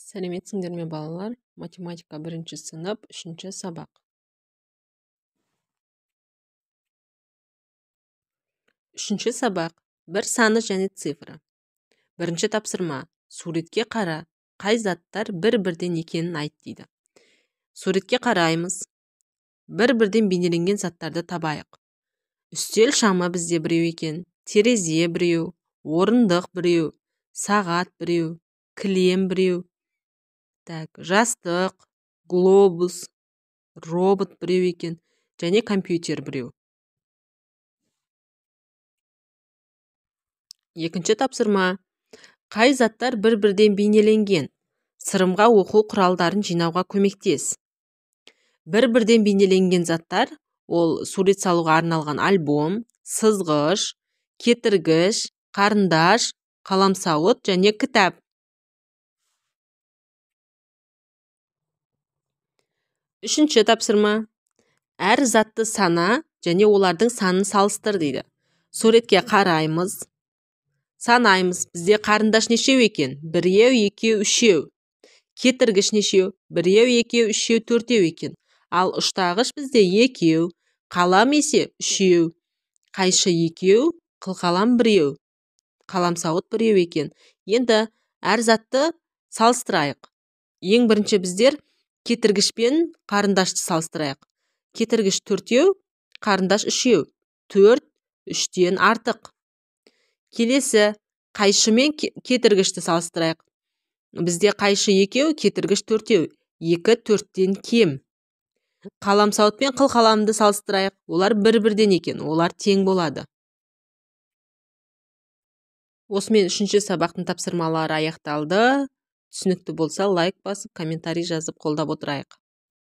Сәлеметсіңдер ме, балалар? Математика 1 сынып, 3 сабақ. 3 сабақ. Бір саны және цифры. 1 тапсырма. Суретке қара. Қай заттар бір-бірден екенін айт дейді. Суретке қараймыз. Бір-бірден бейнеленген заттарды табайық. Үстел шамы бізде біреу екен, терезе біреу, орындық біреу, сағат біреу, кілем біреу. Так, жастық, глобус, робот біреу екен және компьютер біреу. 2 тапсырма. Қай заттар бір-бірден бейнеленген? Сырымға оқу құралдарын жинауға көмектес. Бір-бірден бейнеленген заттар ол сурет салуға арналған альбом, сызғыш, кетіргіш, қарындаш, қаламсауыт және кітап. 3 тапсырма. Әр затты сана және олардың санын салыстыр дейді. Суретке қараймыз. Санаймыз. Бізде қарындаш нешеу екен? 1, 2, 3. Кетіргіш нешеу? 1, 2, 3, 4 екен. Ал ұштағыш бізде 2, қалам есе 3, қайшы 2, қылқалам 1, қаламсауыт 1 екен. Енді әр затты салыстырайық. Ең бірінші біздер кетіргіш пен қарындашты салыстырайық. Кетіргіш 4, қарындаш 3. 4, 3-тен артық. Келесі қайшы мен кетіргішті салыстырайық. Бізде қайшы 2, кетіргіш 4. 2, 4-тен кем. Қаламсауыт пен қылқаламды салыстырайық. Олар бір-бірден екен, олар тең болады. Осымен 3 сабақтың тапсырмалары аяқталды. Түсінікті болса, лайк басып, комментарий жазып қолдап отырайық.